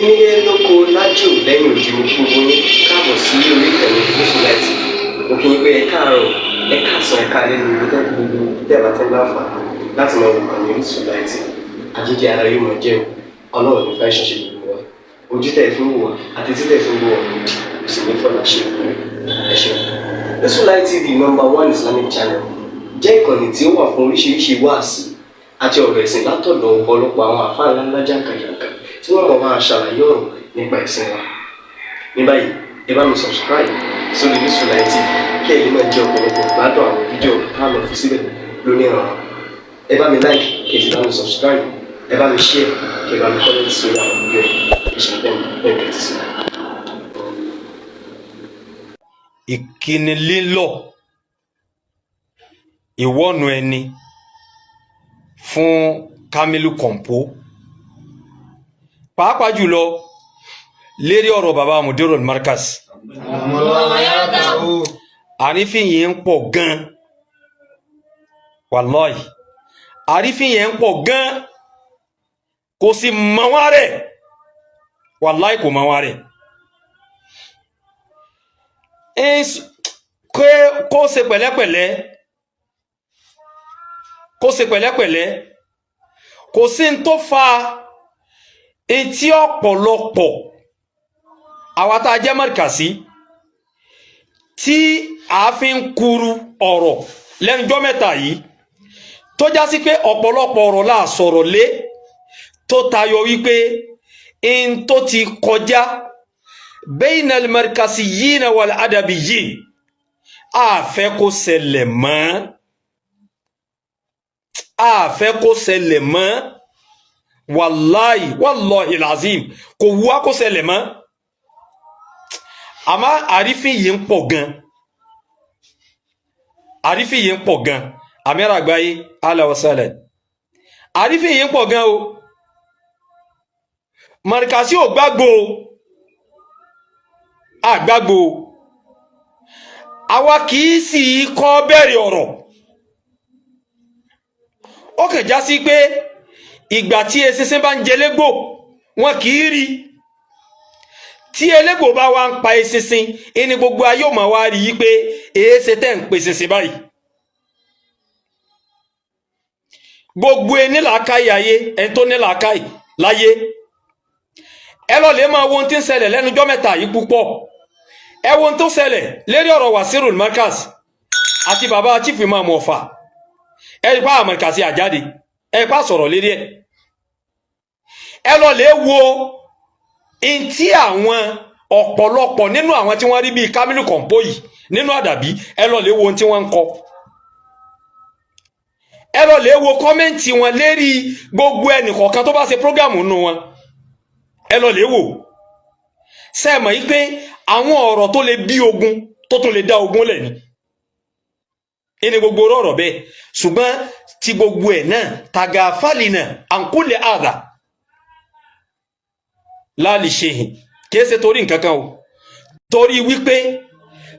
Nílé lóko lájò lẹ́yìn odi, mo kí gbogbo yín káàbọ̀ sí orí ìkànnì Gúúsù Láìtì. Mo kí yín pé ẹ káàárọ̀, ẹ káàsán, ẹ káalẹ́ ní ibi tẹ́ gbogbo tẹ́ bá ti ń láǹfààní láti máa wò kàn ní Orísun Láìtì. Àjíjẹ ara yóò máa jẹun, Ọlọ́run ní fẹ́ ṣẹṣẹ gbogbo wa. Ojú tẹ́ fi ń wò wá àti tí tẹ́ fi ń wò wá òdì kò sì ní fọlá ṣe ìpínlẹ̀. Ẹ ṣeun. Orísun Light TV, number one Islamic channel, jẹ́ ìkànnì tí ó wà fún oríṣiríṣi wáàsí àti ọ̀rọ̀ ẹ̀sìn látọ̀dọ̀ ọ̀pọ̀lọpọ̀ àwọn àfáà ńláńlá jàǹkàjàǹkà tí wọ́n mọ̀ máa ṣàlàyé ọ̀rọ̀ nípa ẹ̀sìn wa. Ní báyìí, ẹ bá mi subscribe sórí Orísun Light TV kí ẹ lè máa jẹ ọ̀pọ̀lọpọ̀ gbádùn àwọn fídíò tá a lọ fi síbẹ̀ lónìí ọ̀rọ̀. Ẹ bá mi like, kí ẹ sì bá mi subscribe, ẹ bá mi share, kí ẹ bá mi comment sórí àwọn fídíò yìí. Ẹ ṣe bẹ́ẹ̀ bẹ́ẹ̀ tẹ́tí sí. Ìkíni lílọ ìwọ́nu ẹni fún Kamilu Kompo, pàápàá jùlọ lérí ọ̀rọ̀ bàbá Mudirul Markaz. Àrífín yìí ń pọ̀ gan, wàláhì, àrífín yẹn ń pọ̀ gan, kò sì mọ̀ wá rẹ̀, wàláhì, kò mọ̀ wá rẹ̀. Kó ṣe pẹ̀lẹ́pẹ̀lẹ́, kó ṣe pẹ̀lẹ́pẹ̀lẹ́. Kò sí ní tó fa etí ọ̀pọ̀lọpọ̀ àwa tá a jẹ́ Markazi tí a fi ń kuru ọ̀rọ̀ lẹ́nujọ́ mẹ́ta yìí, tó já sí pé ọ̀pọ̀lọpọ̀ ọ̀rọ̀ la sọ̀rọ̀ lé tó tayọ wípé n tó ti kọjá bayna al-markaziyyin wal adabiyyin, a fẹ́ kó ṣẹlẹ̀ mọ́, a fẹ́ kó ṣẹlẹ̀ mọ́. Wàláì, wàláhì lazim, kò wú wá kó ṣẹlẹ̀ mọ́. Àmọ́ àrífín yìí ń pọ̀ gan, àrífín yìí ń pọ̀ gan. Àmìrà àgbáyé, aláwọ̀sálẹ̀, àrífín yìí ń pọ̀ gan o. Markazi ò gbàgbó, àgbàgbó. Àwa kì í sì kọ́ bẹ̀rẹ̀ ọ̀rọ̀. Ó kàn já sí pé ìgbà tí eṣinṣin bá ń jẹ elégbò, wọn kì í rí. Tí elégbò bá wá ń pa eṣinṣin, ẹni gbogbo ayé ò máa wá rí i pé èéṣe tẹ́ ń pe eṣinṣin báyìí. Gbogbo ẹni làákàyè ayé, ẹni tó ní làákàyè láyé, ẹ lọ lè máa wo ohun tí ń ṣẹlẹ̀ lẹ́nujọ́ mẹ́ta yìí púpọ̀. Ẹ wo ohun tó ṣẹlẹ̀ lérí ọ̀rọ̀ Wasirul Markaz àti bàbá Chief Imam Ọ̀fà. Ẹ rí pa Markazi àjáde, ẹ rí pa sọ̀rọ̀ lérí ẹ̀. Ẹ lọ lè wo ntí àwọn ọ̀pọ̀lọpọ̀ nínú àwọn tí wọ́n rí bíi Kamilu Kompo yìí nínú àdàbí. Ẹ lọ lè wo ohun tí wọ́n ń kọ. Ẹ lọ lè wo comment wọn lérí gbogbo ẹnì kọ̀ọ̀kan tó bá ṣe program nínú wọn. Ẹ lọ lè wò sẹ́ẹ̀mọ̀ yìí pé àwọn ọ̀rọ̀ tó lè bí ogun, tó tún lè dá ogun lẹ̀ ni ẹni gbogbo ọ̀rọ̀ bẹ́ẹ̀. Ṣùgbọ́n tí gbogbo ẹ̀ náà tagafalina àǹkólẹ̀ àdà láàlì ṣehìn, kìí ṣe torí nǹkan kan o, torí wípé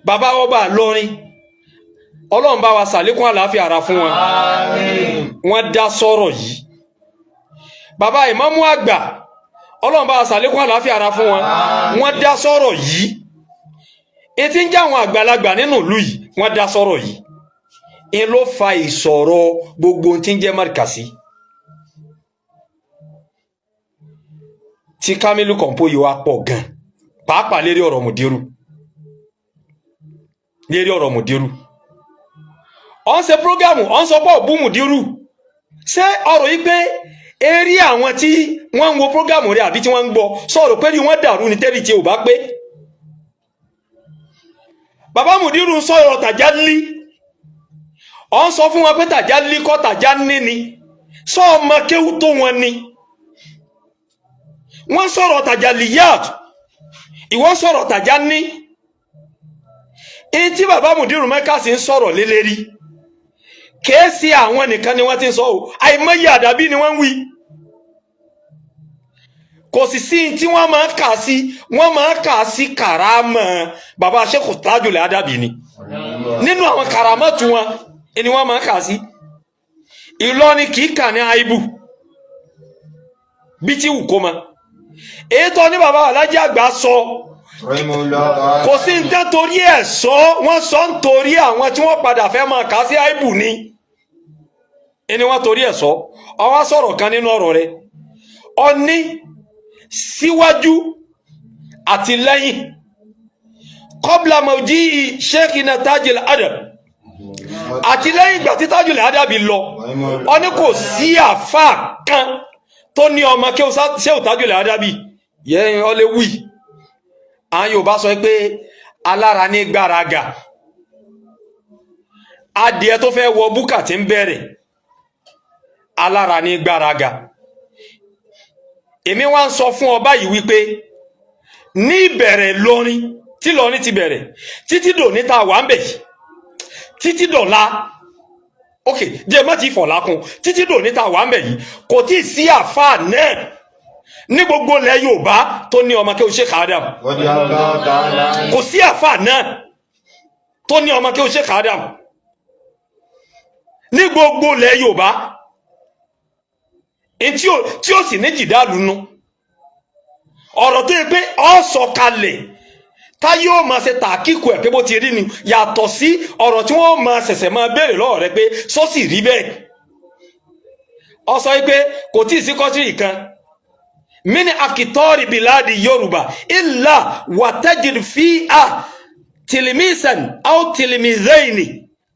bàbá ọba lọrin, Ọlọ́run bá wa ṣàlékún àlàáfíà ara fún wọn, wọ́n dá sọ̀rọ̀ yìí. Bàbá ìmámù àgbà, Ọlọ́run bá wa ṣàlékún àlàáfíà ara fún wọn, wọ́n dá sọ̀rọ̀ yìí. Etí ń jẹ́ àwọn àgbàlagbà nínú ìlú yìí, wọ́n dá sọ̀rọ̀ yìí. Ń ló fa ìsọ̀rọ̀ gbogbo ohun tí ń jẹ́ Markazi tí Kamilu Kompo yìí wá pọ̀ gan, pàápàá lérí ọ̀rọ̀ Mùdírù, lérí ọ̀rọ̀ Mùdírù. Ọ̀ ń ṣe program, ọ̀ ń sọ pé òbú Mùdírù. Ṣé ọ̀rọ̀ yìí pé eré àwọn tí wọ́n ń wo program rẹ̀ àbí tí wọ́n ń gbọ́ sọ̀rọ̀ pé ní wọ́n dàrú ní tẹ́lẹ̀ tí ò bá pé bàbá Mùdírù ń sọ̀rọ̀ tàjálí? Ọ̀ ń sọ fún wọn pé tàjálí kọ́, tàjá ní ni sọ ọmọ kéwú tó wọn ni wọ́n sọ̀rọ̀ tàjálíyàt, ìwọ́n sọ̀rọ̀ tàjá ní. Ní tí bàbá Mùdírù Mẹ́kàsí ń sọ̀rọ̀ lélẹ́rí, kèésì àwọn nìkan ni wọ́n ti ń sọ o. Àìmọye àdàbí ni wọ́n ń wí. Kò sì sí tí wọ́n máa ń kà sí, wọ́n máa ń kà sí kàrámà bàbá Sheikh Tajul Adabi ni. Nínú àwọn kàrámà tí wọn ni wọ́n máa ń kà sí. Ìlọrin kì í kà ní aibu bí tí wù kó ma. Èyí tó ní bàbá Alájí Àgbà sọ, kò sí ní tẹ́ torí ẹ̀ sọ. Wọ́n sọ ń torí àwọn tí wọ́n padà fẹ́ máa kà sí àìbù ni ẹni wọ́n torí ẹ̀ sọ. Ọwọ́ sọ̀rọ̀ kan nínú ọ̀rọ̀ rẹ̀, ọ ní síwájú àti lẹ́yìn kọ́bla mọ̀jí Sheikhina Tajul Adab àti lẹ́yìn ìgbà tí Tajul Adab lọ, ọ ní kò sí àfáà kan tó ní ọmọ kí Sheikh Tajul Adab yẹn. Ọ lè wí, àwọn Yorùbá sọ pé alára ní gbáraga, adìẹ tó fẹ́ wọ búkà tí ń bẹ̀rẹ̀, alára ní gbáraga. Èmi wá ń sọ fún ọ báyìí wípé ní ìbẹ̀rẹ̀ lọrin tí lọrin ti bẹ̀rẹ̀ títí dòní tá a wà ń bẹ̀ yìí, títí dọ̀la, ok, jẹ́ má ti fọ̀la kún, títí dòní tá a wà ń bẹ̀ yìí, kò tí ì sí àfáà náà ní gbogbo ilẹ̀ Yorùbá tó ní ọmọ kéwú Sheikh Adam. Kò sí àfáà náà tó ní ọmọ kéwú Sheikh Adam ní gbogbo ilẹ̀ Yorùbá tí ó sì ní jìdálù nú. Ọ̀rọ̀ tó yẹ pé ọ sọ kalẹ̀ tá yóò máa ṣe tàkíkù ẹ̀ pé bó ti rí ni, yàtọ̀ sí ọ̀rọ̀ tí wọ́n máa ṣẹ̀ṣẹ̀ máa béèrè lọ́wọ́ rẹ pé sọ́sì rí bẹ́ẹ̀. Ọ sọ pé kò tí ì sí kọ́sìrì kan mini akitori biladi Yorùbá illa watajid fi'a tilimisan aw tilimizaini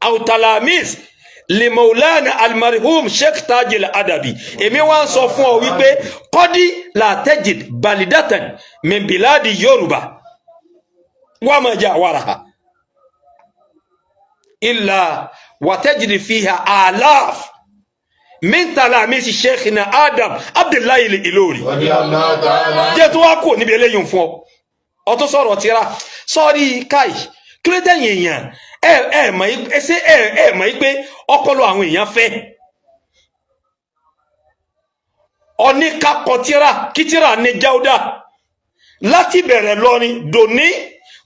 aw talamis limolana almarhum Sheikh Tajul Adabi. Èmi wá ń sọ fún ọ wípé kọ́dí la tajid balidatan min biladi Yorùbá wa ma jawaraha illa watajid fiha alaf min talamisi Sheikhina Adam Abdullahi Ilori. Jẹ́ tó wá kò níbi eléyìí fún ọ, ọ tó sọ̀rọ̀ tíra sọ́ọ́rí káì kílódé èèyàn ẹ ẹ mọ̀ ẹ ṣé ẹ ẹ mọ̀ yí pé ọpọlọ àwọn èèyàn fẹ́ oníkakọ tíra kí tíra ní jáúdà láti bẹ̀rẹ̀ lọ́rin dòní,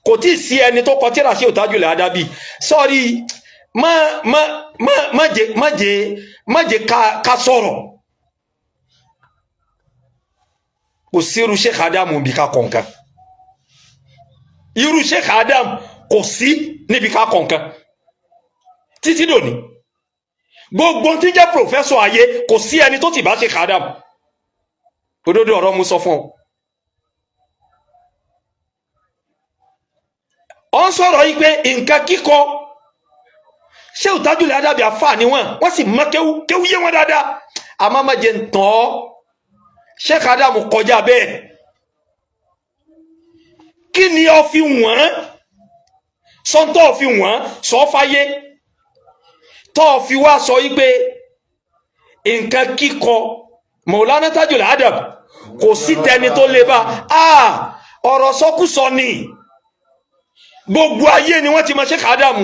kò tí ì sí ẹni tó kọ tíra sí Tajul Adabi. Sọ́ọ́rí, má má má má jẹ má jẹ má jẹ ká sọ̀rọ̀. Kò sí irú Sheikh Adam bí ká kọ̀ọ̀kan, irú Sheikh Adam kò sí níbi ká kọ̀ọ̀kan títí dòní. Gbogbo tí jẹ́ pòfẹ́sọ̀ ayé, kò sí ẹni tó ti bá Sheikh Adam. Òdodo ọ̀rọ̀ mú sọ fún ọ. Ọ ń sọ̀rọ̀ yìí pé nǹkan kíkọ Sheikh Tajul Adabi àfà ni wọ́n sì mọ kéwú kéwú yé wọn dáadáa, àmọ́ má jẹ́ ń tàn ọ́, Sheikh Adam kọjá bẹ́ẹ̀. Kí ni ọ fi wọ́n sọ́ńtọ́ fi wọ́n sọ fáyé tọ́ fi wá sọ yí pé nǹkan kíkọ Maulana Tajul Adab kò sí tẹni tó lè bá a? Ọ̀rọ̀ sọkúsọ ni. Gbogbo ayé ni wọ́n ti mọ Sheikh Adam,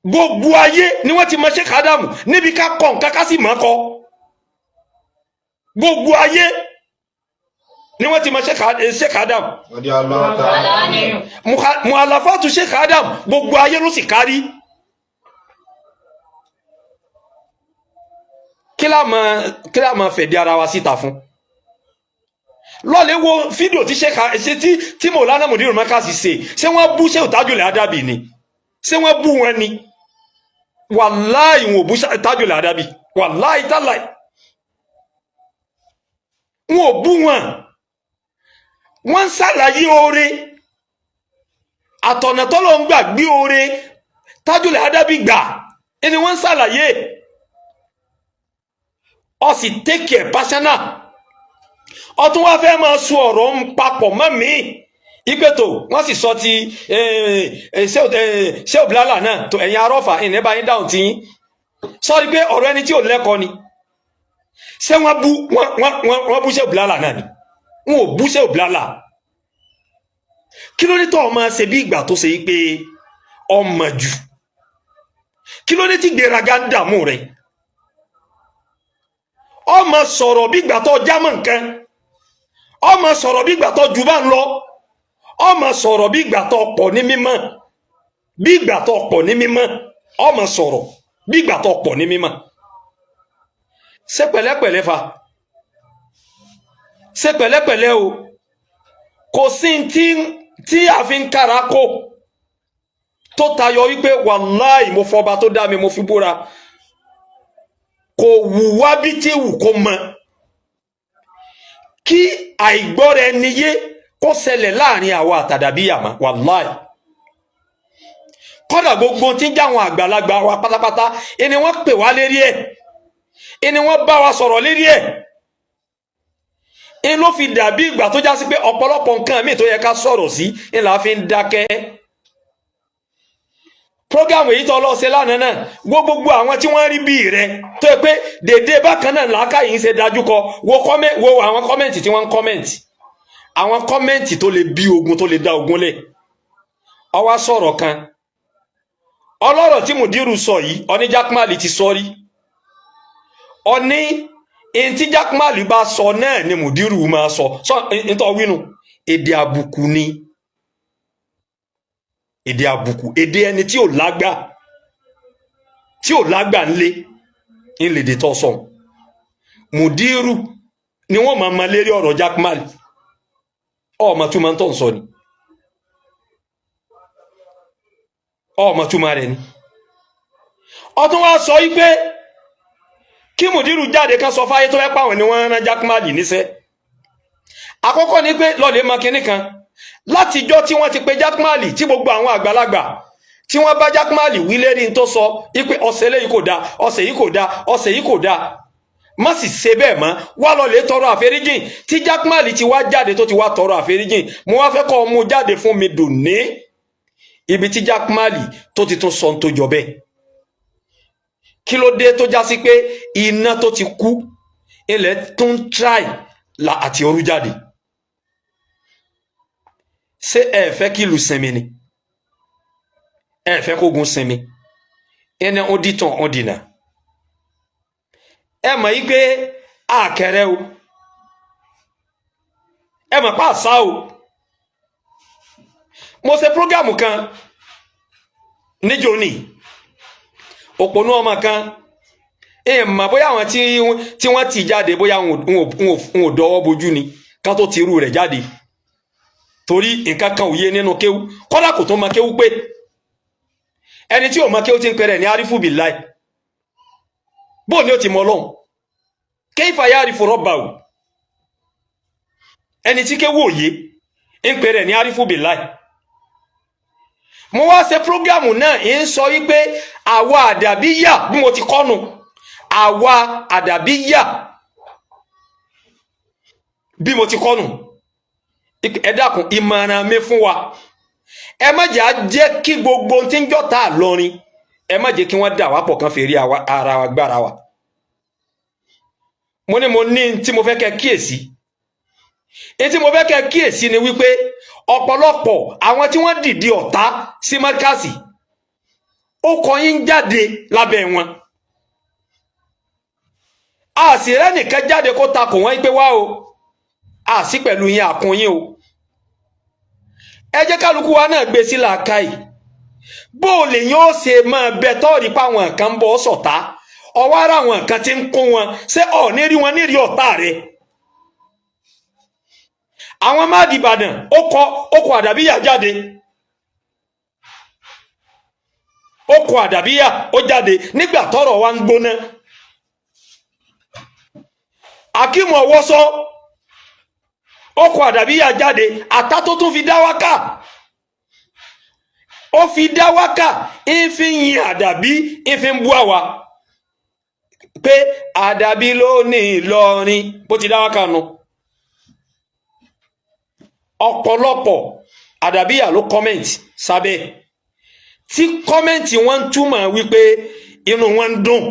gbogbo ayé ni wọ́n ti mọ Sheikh Adam níbi ká kọ nǹkan ká sì mọ̀ kọ. Gbogbo ayé ni wọ́n ti mọ Sheikh Adam, muhalafatu Sheikh Adam, gbogbo ayé ló sì kárí. Kí la máa fẹ̀dí ara wa síta fún? Lọ́lẹ̀ wo fídíò tí Sheikh ṣe tí Maulana Mudirul Markaz ṣe. Ṣé wọ́n bú Sheikh Tajul Adabi ni? Ṣé wọ́n bú wọn ni? Wàláì, wọn ò bú Tajul Adabi. Wàláì tàláì, wọn ò bú wọn. Wọ́n ń ṣàlàyé oore àtọ̀nà tọ́lọ̀ ń gbà gbé oore Tajul Adabi gbà ẹni wọ́n ń ṣàlàyé. Ọ sì take care personal, ọ tún wá fẹ́ máa sọ ọ̀rọ̀ ń papọ̀ mọ́ mi ìpètò. Wọ́n sì sọ ti ṣé òbílálà náà tó ẹ̀yin arọ́fà ìní bá yín dáhùn tí yín sọ́ọ́rí pé ọ̀rọ̀ ẹni tí ò lẹ́kọ̀ọ́ ni. Ṣé wọ́n bú wọ́n bú ṣé òbílálà náà ni? Wọn ò bú ṣé òbílálà. Kí ló dé tó ọmọ ṣe bí ìgbà tó ṣe yí pé ọmọ jù? Kí ló dé tí gbéraga ń dààmú rẹ? Ọmọ sọ̀rọ̀ bí ìgbà tó jámọ́ nǹkan, ọmọ sọ̀rọ̀ bí ìgbà tó jù bá ń lọ, ọmọ sọ̀rọ̀ bí ìgbà tó pọ̀ ní mímọ́, bí ìgbà tó pọ̀ ní mímọ́, ọmọ sọ̀rọ̀ bí ìgbà tó pọ̀ ní mímọ́. Ṣé pẹ̀lẹ́pẹ̀lẹ́ fa Ṣe pẹ̀lẹ́pẹ̀lẹ́ o. Kò sí tí a fi ń kára kó tó tayọ wípé wàláì, mo fọba tó dá mi, mo fi búra, kò wù wá bí tí wù kó mọ kí àìgbọ́ra ẹni yé kó ṣẹlẹ̀ láàrin àwa àtàdàbíyà mọ́. Wàláì, kọ́dà gbogbo tí ń jáwọn àgbàlagbà wa pátápátá ẹni wọ́n pè wá lérí ẹ̀, ẹni wọ́n bá wa sọ̀rọ̀ lérí ẹ̀, ń ló fi dàbí ìgbà tó já sí pé ọ̀pọ̀lọpọ̀ nǹkan míì tó yẹ ká sọ̀rọ̀ sí ń là fi ń dákẹ́. Program èyí tó lọ ṣe lánàá náà, wo gbogbo àwọn tí wọ́n rí bí rẹ tó yẹ pé dèdè bákan náà làákàyè ń ṣe dájú kọ. Wo àwọn comment tí wọ́n ń comment, àwọn comment tó lè bí ogun, tó lè dá ogun lẹ̀. Ó wá sọ̀rọ̀ kan, ọlọ́rọ̀ tí Mùdírù sọ yìí, ọní Jákmálì ti sọ rí. Ọní ntí Jákmálì bá sọ náà ni Mùdírù máa sọ. Sọ ntọ́ wínú èdè àbùkù ni, èdè àbùkù, èdè ẹni tí ò lágbà, tí ò lágbà ńlé ńlèdè tó sọ. Mùdírù ni wọ́n máa ma lérí ọ̀rọ̀ Jákmálì. Ọmọ túmọ̀ tó ń sọ ni, ọmọ túmọ̀ rẹ̀ ni. Ọtún wá sọ yí pé kí Mùdírù jáde kan sọ fáyé tó fẹ́ pàwọn ni wọ́n rán Jákmálì níṣẹ́. Àkọ́kọ́ ni pé lọ́ọ̀lẹ́ mọ kinní kan, látijọ́ tí wọ́n ti pe Jákmálì, tí gbogbo àwọn àgbàlagbà tí wọ́n bá Jákmálì wí lérí tó sọ wípé ọ̀sẹ̀ lẹ́yìn kò dáa, ọ̀sẹ̀ yìí kò dáa, ọ̀sẹ̀ yìí kò dáa, má sì ṣe bẹ́ẹ̀ mọ́, wá lọ lè tọrọ àforíjìn, tí Jákmálì ti wá jáde tó ti wá tọrọ àforíjìn, mo wá fẹ́ kọ́ ọ mú jáde fún mi dùn ní ibi tí Jákmálì tó ti tún sọ tó jọ bẹ́ẹ̀. Kí ló dé tó já sí pé iná tó ti kú ilẹ̀ tún try la àti orú jáde? Ṣé ẹ fẹ́ kí ìlú sinmi ni? Ẹ fẹ́ kógun sinmi? Ẹni ó dìtàn ó dìnà. Ẹ mọ̀ yí pé àkẹrẹ o, ẹ mọ̀ pa àṣà o. Mo ṣe program kan níjó ní òpònú ọmọ kan, ẹ mọ̀ bóyá àwọn tí wọ́n ti jáde, bóyá wọn ò dọwọ́ bojú ni ká tó ti irú rẹ̀ jáde, torí nǹkan kan ò yé nínú kéwú, kọ́dà kò tó mọ kéwú pé ẹni tí ò mọ kéwú ti ń pẹrẹ ní arífù bíláì. Bóò ni ó ti mọ Ọlọ́run? Kéfà ya'rifu rabbahu? Ẹni tí kéwú òye ń pẹrẹ ní arífù bíláì. Mo wá ṣe program náà, ń sọ wípé àwa àdàbíyà, bí mo ti kọ́nu, àwa àdàbíyà, bí mo ti kọ́nu, ẹ dákun, ìmọ̀ràn mi fún wa, ẹ má jẹ́ á jẹ́ kí gbogbo tí ń jọ́ta lọ́rin, ẹ má jẹ́ kí wọ́n dà wá pọ̀ kán fèrè ara wa gbára wa. Mo ní, mo ní tí mo fẹ́ kẹ́ kíyèsí. Èyí tí mo fẹ́ kẹ́ kíyèsí ni wípé ọ̀pọ̀lọpọ̀ àwọn tí wọ́n dìde ọ̀tá sí mọ́kàsì, ó kọ yín jáde lábẹ́ wọn, a sì rẹ́nìkan jáde kó takò wọ́n pé wá o, a sì pẹ̀lú yín, àkún yín o. Ẹ jẹ́ kálukú wa náà gbé sí làákàyè. Bó o lè yín ó ṣe máa bẹ tọ́ọ̀rí pa àwọn kan ń bọ́ sọ̀tá, ọwọ́ ara àwọn kan ti ń kún wọn, ṣé ọ̀ ní rí wọn ní rí ọ̀tá rẹ̀? Àwọn máàdì Ìbàdàn, ó kọ àdàbíyà jáde, ó kọ àdàbíyà ó jáde nígbà tọ́rọ̀ wa ń gbóná. Akíìmù Ọwọ́sọ, ó kọ àdàbíyà jáde, àtà tó tún fi dá wákà, ó fi dá wákà, ń fi yin àdàbí, ń fi ń bú àwa pé àdàbí ló ní Ìlọrin, bó ti dá wákà nu. Ọ̀pọ̀lọpọ̀ àdàbíyà ló comment sábẹ́ tí comment wọn ń túmọ̀ wípé inú wọn ń dùn.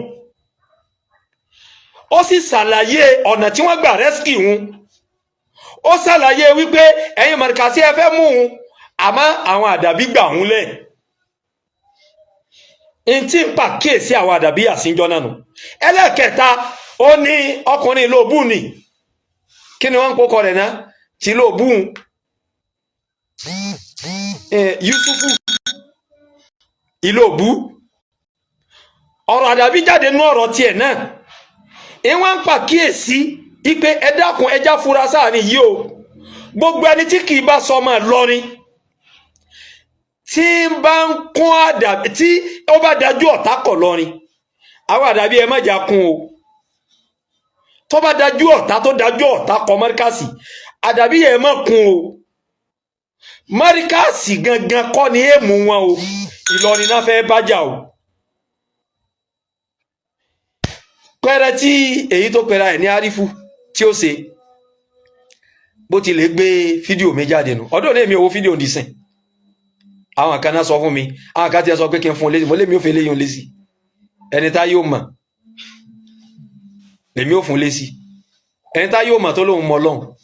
Ó sì ṣàlàyé ọ̀nà tí wọ́n gbà rescue wọn. Ó ṣàlàyé wípé ẹ̀yin mọ̀rìkàsí ẹ fẹ́ mú un, àmọ́ àwọn àdàbí gbà ń lẹ̀. N tí ń pàkíyèsí àwọn àdàbí àsíjọ́ náà nù. Ẹlẹ́ẹ̀kẹta, ó ní ọkùnrin lóòbù ni, kí ni wọ́n ń kókọ rẹ̀ náà tí lóòbù, Yusufu ìlóòbù. Ọ̀rọ̀ àdàbí jáde nú ọ̀rọ̀ tiẹ̀ náà, ìwọ́n ń pàkíyèsí Ipe ẹ dákun, ẹjá fura sáàrin yìí o. Gbogbo ẹni tí kì í bá sọmọ Ìlọrin tí ń bá ń kún àdàbí, tí ó bá dájú ọ̀tá kọ̀ lọ́rin, àwọn àdàbí ẹ má jà kún o. Tó bá dájú ọ̀tá, tó dájú ọ̀tá kọ mọ́ríkàsì, àdàbí ẹ má kún o. Mọ́ríkàsì gangan kọ́ ni èèmù wọn o, Ìlọrin náà fẹ́ bájà o. Pẹ́rẹ́ tí èyí tó pera ẹ̀ ní àrífù tí ó ṣe bó ti lè gbé fídíò mi jáde nù ọdún ní èmi ò wo fídíò nìsín. Àwọn kan náà sọ fún mi, àwọn kan ti sọ pé kí n fún un lésì. Mo lémi ò fi léyìn lésì. Ẹni tá yóò mọ̀ lèmi ò fún lésì. Ẹni tá yóò mọ̀ tó lóun mọ̀ Ọlọ́run,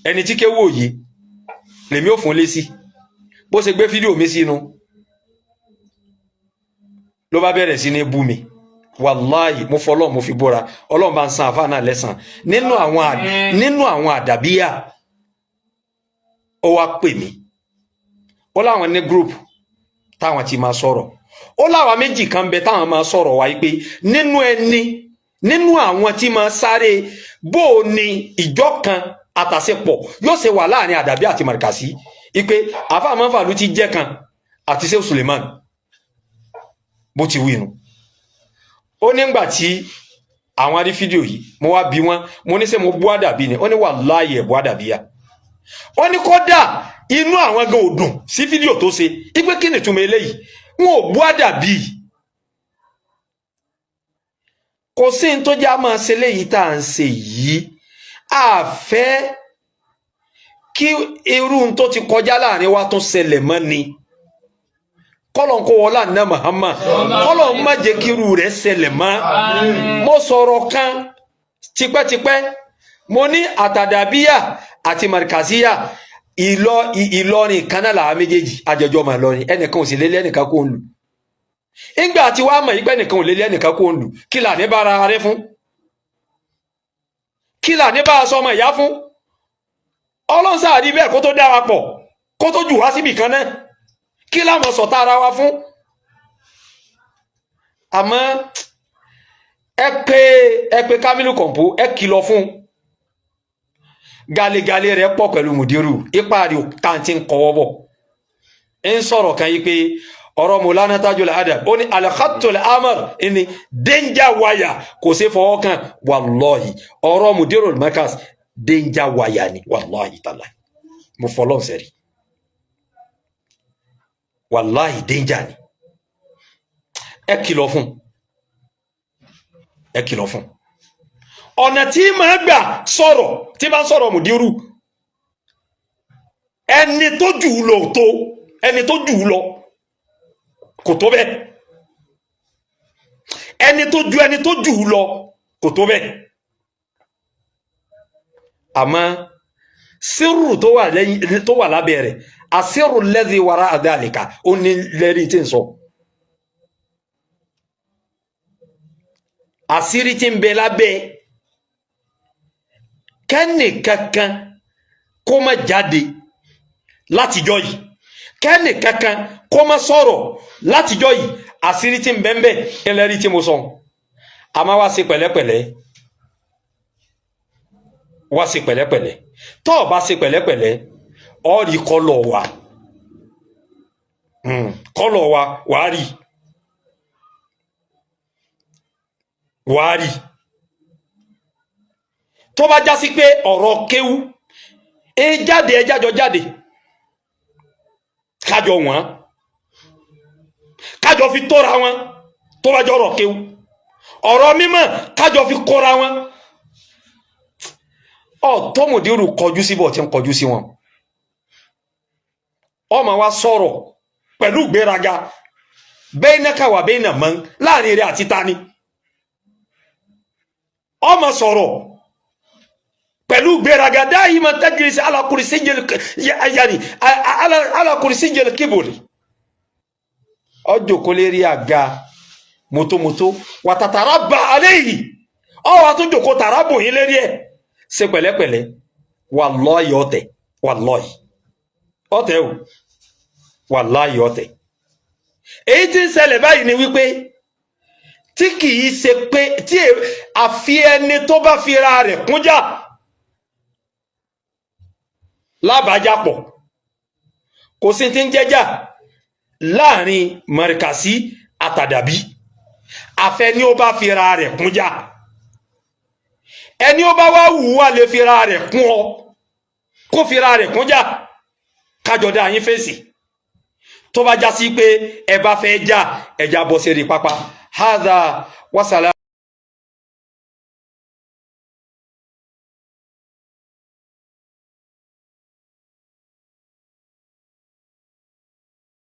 ẹni tí kéwù òye lèmi ò fún lésì. Bó ṣe gbé fídíò mi sínú ló bá bẹ̀rẹ̀ sí ní bú mi. Wàláyì, mo fọlọ́, mo fi bóra, Ọlọ́run bá ń san àfa náà lẹ́sàn nínú àwọn àdàbíyà. Ó wá pè mí, ó láwọn ní group táwọn ti máa sọ̀rọ̀. Ó láwọn méjì kan bẹ táwọn máa sọ̀rọ̀ wáyé pé nínú ẹni nínú àwọn tí máa sáré bó o ní ìjọ kan àtàsepọ̀ yóò ṣe wà láàrin àdàbí àti màrìkàsí, ipe àfa àmọ́fàlú ti jẹ́ kan àti Sheikh Suleiman. Bó ti wí nu, ó nígbà tí àwọn arí fídíò yìí, mo wá bí wọn, mo ní ṣé mo bú àdàbí ni? Ó ní wàláhì, ẹ̀ bú àdàbí yá. Ó ní kódà inú àwọn gan ò dùn sí fídíò tó ṣe, ipe kí ni ìtumọ̀ eléyìí? Wọn ò bú àdàbí. Kò sí ní tó jẹ́ a máa ṣe léyìí tá à ń ṣe yìí. A fẹ́ kí irú tó ti kọjá láàrin wa tún ṣẹlẹ̀ mọ́ ni. Kọ́lọ̀ ń kó wọlé àná Muhammad, kọ́lọ̀ ń má jẹ́ kí irú rẹ̀ ṣẹlẹ̀ mọ́. Mo sọ̀rọ̀ kan tipẹ́tipẹ́, mo ní àtàdàbíyà àti markaziya, Ìlọrin kan náà làwọn méjèèjì àjọjọ mà lọrin. Ẹnìkan ò sì lélẹ̀, ẹnìkan kò ń lù. Ńgbà tí wàá mọ̀ yí pé ẹnìkan ò lélẹ̀, ẹnìkan kò ń lù, kí là ní bára rẹ fún? Kí là ní bá a sọ ọmọ ìyá fún? Ọlọ́run sáà rí bẹ́ẹ̀ kó tó dá wa pọ̀, kó tó jù wá síbì kan náà. Kí láwọn sọ̀tá ara wa fún? Àmọ́ ẹ pé Kamilu Kọ̀ǹpó, ẹ kìlọ̀ fún galegale rẹ̀ pọ̀ pẹ̀lú mùdírù. Ipa rẹ̀ kàǹtí ń kọ́wọ́ bọ̀, ń sọ̀rọ̀ kan yìí pé ọ̀rọ̀ Mọ̀lánà Tajul Adab, ó ní al-khattul amar ní danger wire, kò sí fọwọ́ kan. Wàlọ́hì, ọ̀rọ̀ mùdírù markaz danger wire ni. Wàlọ́hì tàlà, mo fọlọ́ sẹ́rí, wàláhì danger ni. Ẹ kìlọ̀ fún, ẹ kìlọ̀ fún. Ọ̀nà tí máa gbà sọ̀rọ̀, tí máa sọ̀rọ̀ mùdírù, ẹni tó jù ú lọ tó, ẹni tó jù ú lọ kò tó bẹ́ẹ̀, ẹni tó ju ẹni tó jù ú lọ kò tó bẹ́ẹ̀. Àmọ́ sírù tó wà lẹ́yìn, tó wà lábẹ́ rẹ̀, àsírù lẹ́dí wàrà àdáàlìkà, ó ní lẹ́rí tí ń sọ àṣírí tí ń bẹ lábẹ́ kẹ́nì kankan kó má jáde látijọ́ yìí, kẹ́nì kankan kó má sọ̀rọ̀ látijọ́ yìí. Àṣírí tí ń bẹ ń bẹ ẹlẹ́rí tí mo sọ. Àmọ́ wá sí pẹ̀lẹ́pẹ̀lẹ́, wá sí pẹ̀lẹ́pẹ̀lẹ́. Tó o bá sí pẹ̀lẹ́pẹ̀lẹ́, ọ rí kọ́lọ̀ wa, kọ́lọ̀ wa, wàá rí, wàá rí. Tó bá jásí pé ọ̀rọ̀ kéwú ẹ jáde, ẹ jájọ jáde, kájọ wọn, kájọ fi tóra wọn. Tó bá jọ ọ̀rọ̀ kéwú, ọ̀rọ̀ mímọ̀, kájọ fi kóra wọn. Ọ tó mùdírù kọjú síbọ̀ tí ń kọjú sí wọn, ọmọ wa sọ̀rọ̀ pẹ̀lú ìgbéraga bainaka wa baina man, láàrin rẹ̀ àti tani. Ọmọ sọ̀rọ̀ pẹ̀lú ìgbéraga dáhìmọ̀ tajlisi ala kursiyil yani ala kursiyil kiburi. Ọjọ́ kò lè rí àga mọ́tòmọ́tò wàtàtàrà bá alayhi, ọwọ́ àtúnjòkó tàrà bò yín lérí ẹ̀. Ṣe pẹ̀lẹ́pẹ̀lẹ́, wallahi ọ̀tẹ̀, wallahi ọ̀tẹ̀ o, wallahi ọ̀tẹ̀. Èyí tí ń ṣẹlẹ̀ báyìí ni wípé Tí kì í ṣe pé tí àfi ẹni tó bá fira rẹ̀ kúnjà lábàájápọ̀. Kò sí ti ń jẹ́jà láàrin mọ̀rìkàsí àtàdàbí, àfẹni ó bá fira rẹ̀ kúnjà. Ẹni ó bá wá wù wá lè fira rẹ̀ kún ọ, kó fira rẹ̀ kúnjà, kájọ dá yín fèsì. Tó bá já sí pé ẹ bá fẹ́ já, ẹja bọ́ sí rí pápá. Hadha wasala.